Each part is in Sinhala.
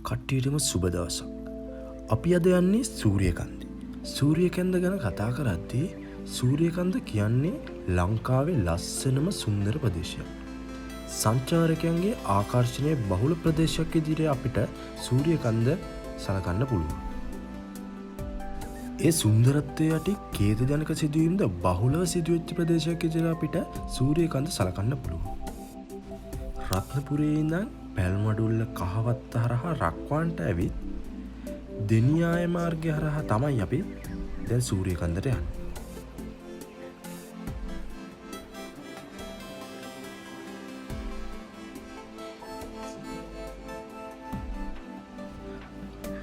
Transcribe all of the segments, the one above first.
කට්ටියටම සුබ දවසක්. අපි අද යන්නේ සූරියකන්දේ. සූරියකන්ද ගැන කතා කරද්දී සූරියකන්ද කියන්නේ ලංකාවේ ලස්සනම සුන්දර ප්‍රදේශයක්. සංචාරකයන්ගේ ආකර්ෂණය බහුල ප්‍රදේශයක් විදිහට අපිට සූරියකන්ද සලකන්න පුළුවන්. ඒ සුන්දරත්වය යටි ඛේදජනක සිදුවීම්ද බහුලව සිදුවෙච්ච ප්‍රදේශයක් විදිහට අපිට සූරියකන්ද සලකන්න පුළුවන්. රත්නපුරේ ඉඳන් පැල්මඩුල්ල කහවත්ත හරහා රක්වාන්ට ඇවිත් දෙනියාය මාර්ගය හරහා තමයි අපි දැන් සූරියකන්දට යන්නේ.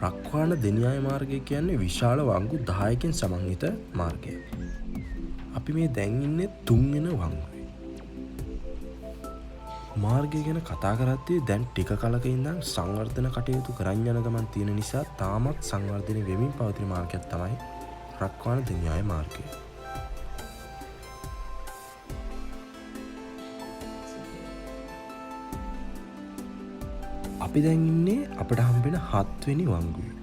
රක්වාන දෙනියාය මාර්ගය කියන්නේ විශාල වංගු 10කින් සමන්විත මාර්ගයක්. අපි මේ දැන් ඉන්නේ තුන්වෙන වංගුවේ. මාර්ගය ගැන කතා කරද්දී දැන් ටික කලක ඉඳන් සංවර්ධන කටයුතු කරන් යන ගමන් තියෙන නිසා තාමත් සංවර්ධනය වෙමින් පවතින මාර්ගයක් තමයි රක්වාන දෙනියාය මාර්ගය. අපි දැන් ඉන්නේ අපට හම්බෙන හත්වෙනි වංගුවේ.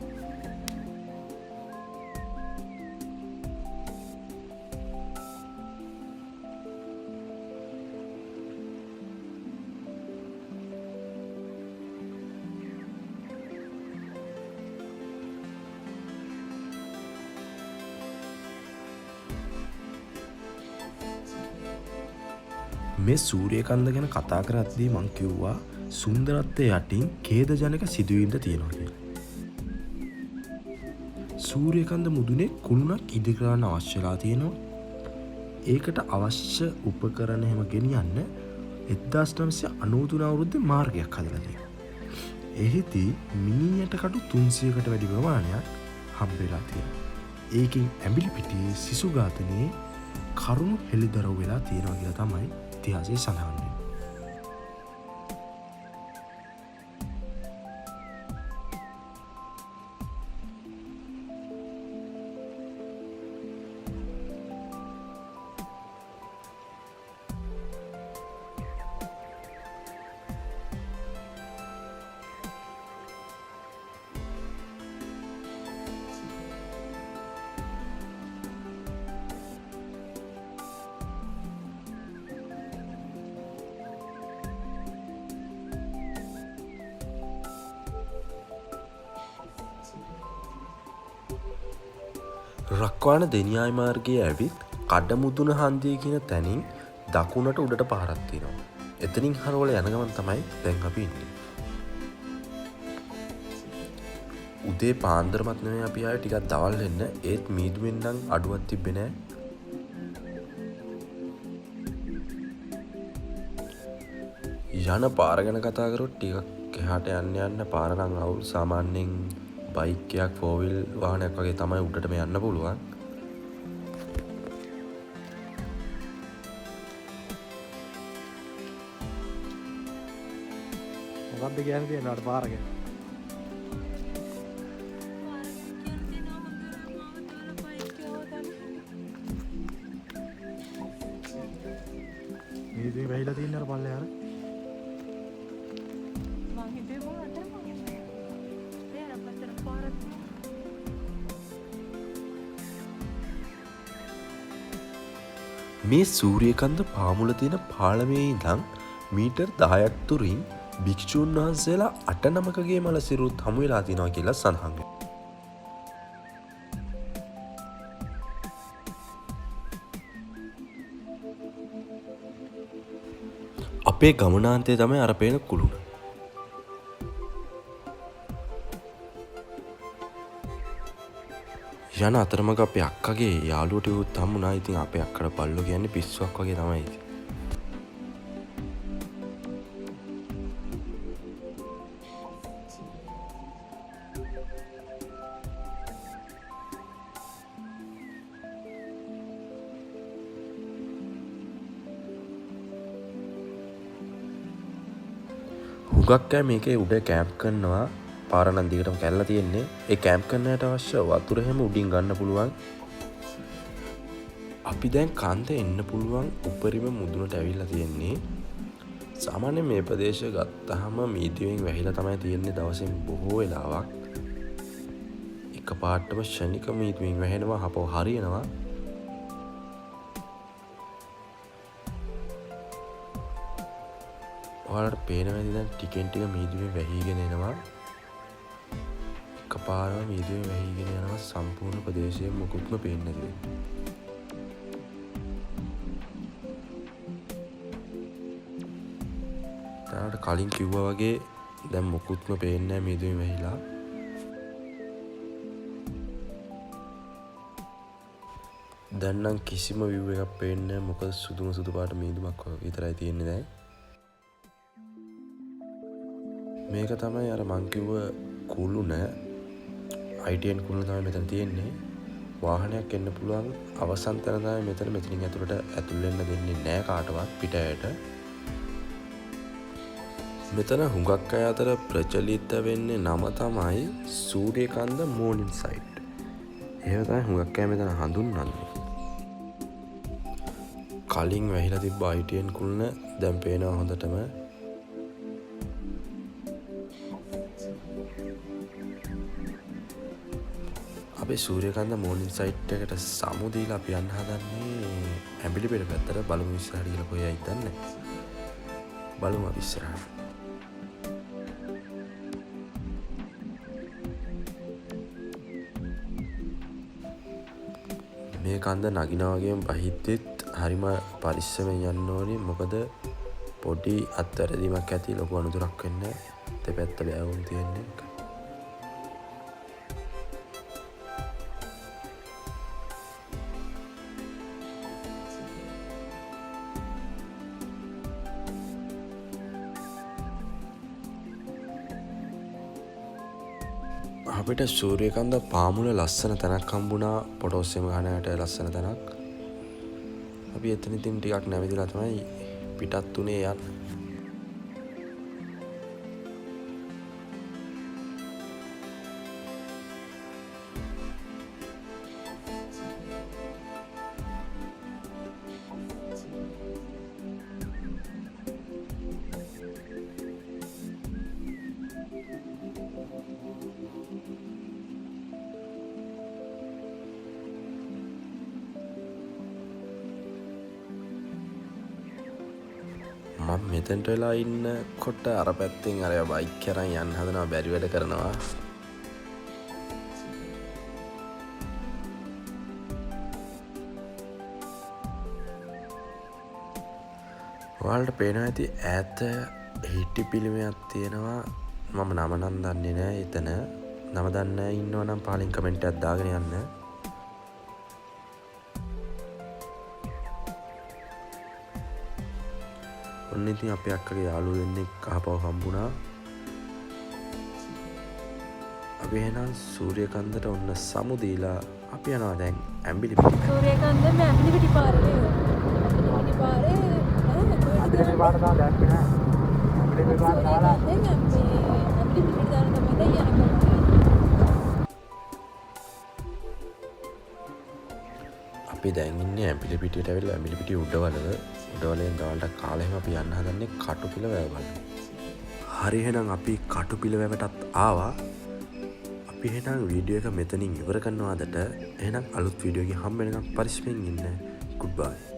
මේ සූරියකන්ද ගැන කතා කරද්දී මං කිව්වා සුන්දරත්වය යටින් ඛේදජනක සිදුවීම්ද තියෙනවා කියලා. සූරියකන්ද මුදුනේ කුළුණක් ඉදි කරන්න අවශ්‍ය වෙලා තියෙනවා. ඒකට අවශ්‍ය උපකරණ එහෙම ගෙනියන්න 1993 අවුරුද්දේ මාර්ගයක් හදලා තියෙනවා. එහිදී මිනි යට කටු 300කට වැඩි ප්‍රමාණයක් හම්බ වෙලා තියෙනවා. ඒකෙන් ඇඹිලිපිටියේ සිසු ඝාතනයේ කරුණු හෙළිදරව් වෙලා තියෙනවා කියලා තමයි ඉතිහාසයේ සඳහන් වෙන්නේ. රක්වාන දෙනියාය මාර්ගයේ ඇවිත් කඩමුදුන හන්දිය කියන තැනින් දකුණට උඩට පාරක් තියෙනවා. එතනින් හරවල යන ගමන් තමයි දැන් අපි ඉන්නේ. උදේ පාන්දරමත් නෙමෙයි අපි ආවේ, ටිකක් දවල් වෙන්න. ඒත් මීදුමෙන් නම් අඩුවක් තිබ්බේ නෑ. යන පාර ගැන කතා කරොත් ටිකක් එහාට යන්න යන්න පාර නම් අවුල්. සාමාන්‍යයෙන් බයික් එකක් ෆෝර් වීල් වාහනයක් වගේ තමයි උඩටම යන්න පුළුවන්. මොකද්ද කියන්න තියෙන්නේ ඔයාලට පාර ගැන? මේ ඉතින් වැහිලා තියෙන අර පල්ලෙහාට. මං හිතුවේ මොන අතරමං යන්නේ. ඒ අර පැත්තට පාරක් තියෙනවා. මේ සූරියකන්ද පාමුල තියෙන පාලමේ ඉඳන් මීටර් 10ක් දුරින් භික්ෂූන් වහන්සේලා 8 නමකගේ මළ සිරුරුත් හමු වෙලා තියෙනවා කියලා සඳහන් වෙනවා. අපේ ගමනාන්තය තමයි අර පේන කුළුණ. යන අතරමඟ අපේ අක්කගේ යාළුවෝ ටිකකුත් හම්බුණා. ඉතින් අපේ අක්කට බල්ලෝ කියන්නේ පිස්සුවක් වගේ තමයි ඉතින්. හුඟක් අය මේකේ උඩ කැම්ප් කරනවා. පාර නම් දිගටම කැරලා තියෙන්නේ. ඒ කැම්ප් කරන අයට අවශ්‍ය වතුර එහෙම උඩින් ගන්න පුළුවන්. අපි දැන් කන්ද එන්න පුළුවන් උපරිම මුදුනට ඇවිල්ලා තියෙන්නේ. සාමාන්‍යයෙන් මේ ප්‍රදේශය ගත්තහම මීදුමෙන් වැහිලා තමයි තියෙන්නේ දවසෙන් බොහෝ වෙලාවක්. එකපාරටම ක්ෂණික මීදුමෙන් වැහෙනවා, හපව හරියනවා. ඔයාලට පේනවා ඇති දැන් ටිකෙන් ටික මීදුමෙන් වැහිගෙන එනවා. එකපාරම මීදුමෙන් වැහිගෙන යනවා සම්පූර්ණ ප්‍රදේශය මොකුත්ම පේන්නේ නැති වෙන්න. දැන් කලින් කිව්වා වගේ දැන් මොකුත්ම පේන්නේ නැහැ මීදුමෙන් වැහිලා. දැන් නම් කිසිම view එකක් පේන්නේ නැහැ, මොකද සුදුම සුදු පාට මීදුමක් වගේ විතරයි තියෙන්නේ දැන්. මේක තමයි අර මං කිව්ව කුළුණ, ITN කුළුණ තමයි මෙතන තියෙන්නේ. වාහනයක් එන්න පුළුවන් අවසන් තැන තමයි මෙතන. මෙතනින් ඇතුළට ඇතුල් වෙන්න දෙන්නේ නෑ කාටවත් පිට අයට. මෙතන හුඟක් අය අතර ප්‍රචලිත වෙන්නේ නම තමයි සූර්යකන්ද මෝර්නින් සයිට්. එහෙම තමයි හුඟක් අය මෙතන හඳුන්වන්නේ. කලින් වැහිලා තිබ්බ ITN කුළුණ දැන් පේනවා හොඳටම. අපේ සූර්යකන්ද මෝර්නින් සයිට් එකට සමු දීලා අපි යන්න හදන්නේ ඇඹිලිපෙට පැත්තට. බලමු ඉස්සරහට ගිහලා කොහේ යයිද දන්නේ නැහැ. බලමු අපි ඉස්සරහට. මේ කන්ද නගිනා වගේම බහිද්දිත් හරිම පරිස්සමෙන් යන්න ඕනි, මොකද පොඩි අත්වැරදීමක් ඇති ලොකු අනතුරක් වෙන්න දෙපැත්ත බෑවුම් තියෙන්නේ. අපිට සූර්යකන්ද පාමුල ලස්සන තැනක් හම්බුණා, ෆොටෝස් එහෙම ගන්න යට ලස්සන තැනක්. අපි එතන ඉතින් ටිකක් නැවතිලා තමයි පිටත් වුණේ යන්න. මම මෙතෙන්ට වෙලා ඉන්නකොට අර පැත්තෙන් අර බයික් අරන් යන්න හදනවා, බැරි වැඩ කරනවා. ඔයාලට පේනවා ඇති ඈත හිටි පිළිමයක් තියෙනවා. මම නම නම් දන්නේ නෑ, එතන නම දන්නේ නෑ ඉන්නවා නම් පහලින් කමෙන්ට් එකක් දාගෙන යන්න. ඔන්න ඉතින් අපේ අක්කගේ යාළුවෝ දෙන්නෙක් ආපහු හම්බුණා. අපි එහෙනම් සූර්යකන්දට ඔන්න සමු දීලා අපි යනවා දැන් ඇඹිලිපිටි. සූර්යකන්ද මේ ඇඹිලිපිටි පාරේ නේද? ඇඹිලිපිටි පාරේ නෑ, ඇඹිලිපිටි පාර තාම දැක්කේ නෑ. ඇඹිලිපිටි පාර දාලා සූර්යකන්දෙන් ඇඹිලිපිටි දාන තමයි දැන් යන ගමන. අපි දැන් ඉන්නේ ඇඹිලිපිටියට ඇවිල්ලා ඇඹිලිපිටිය උඩවලව. උඩවලෙන් දවල්ට කාලේ එහෙම අපි යන්න හදන්නේ කටුපිල වැව බලන්න. හරි එහෙනම් අපි කටුපිල වැවටත් ආවා. අපි එහෙනම් වීඩියෝ එක මෙතනින් ඉවර කරනවා අදට. එහෙනම් අලුත් වීඩියෝ එකකින් හම්බ වෙනකම් පරිස්සමෙන් ඉන්න. Good bye.